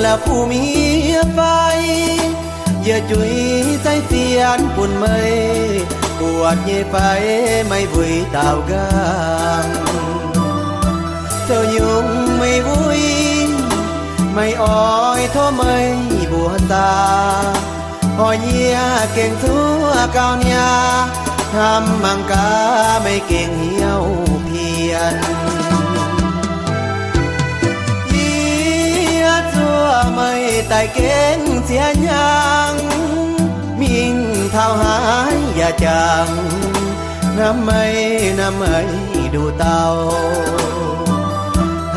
la'kuqv miev fai? Yie juix zeiv fienx bun meih buatc nyei fai? Meih mbuo dauh nqaang zoux nyungc meih mbuo, meih oix tov meih mbuo daaih hoic yie gengh zuov gauh niaa, hnamv mangc gaax meih gengh hnyouv pien. Yie zuov meih daaih gengh ziex hnyangx, mingh taux haaix yaac jangx, hnamv meih, hnamv meih nduqc dauh.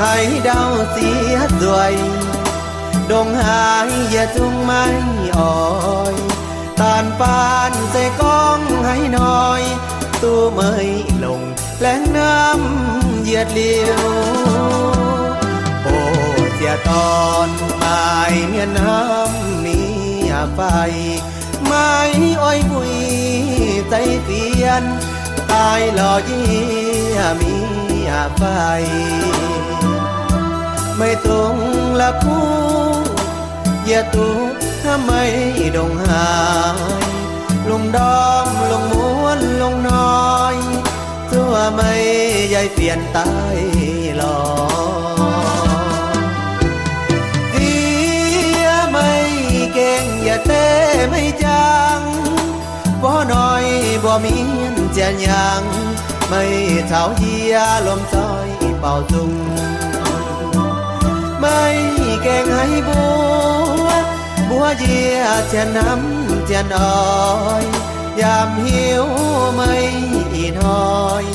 Haaix ndau sieqv nzueic, ndongc haaix yie zungv maiv oix. Daan baan se gorngv haaix hnoi duqv meih longc laengz hnamv yietc liuz, o, ziec dorn maaih mienh hnamv mi'aqv fai? Maiv oix mbuo zeiv fienx daaih lorz yie mi'aqv fai? Meih dongh la'kuqv, yie duqv hnamv meih ndongc haaix. Lungh ndorm lungh muonz lungh hnoi, zuov meih yaac fienx daaih lorz. Ziex meih gengh yaac deix meih jangx, mborqv hnoi mbuo mienh ziex hnyangx, meih caux yie lomh nzoih baaux nzung. Meih gengh haiz mbuo, mbuox yie zien hnamv zien oix, yaac hiuv meih ih hnoi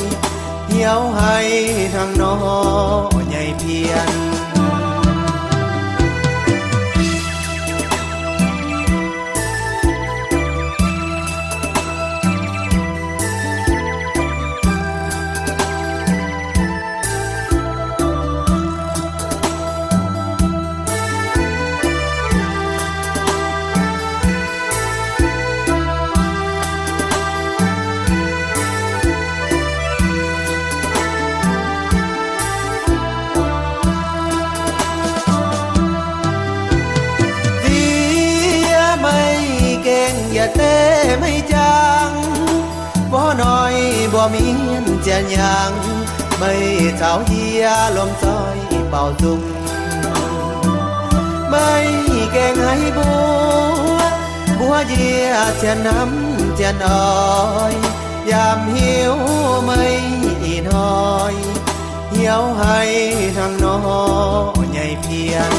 hnyouv haiz hnangv nor nyei pien. Ziex meih gengh yaac deix meih jangx, mborqv hnoi mbuo mienh ziex hnyangx, meih caux yie lomh nzoih baaux nzung. Meih gengh haiz mbuo, mbuox yie zien hnamv zien oix, yaac hiuv meih ih hnoi hnyouv haiz hnangv nor nyei pien.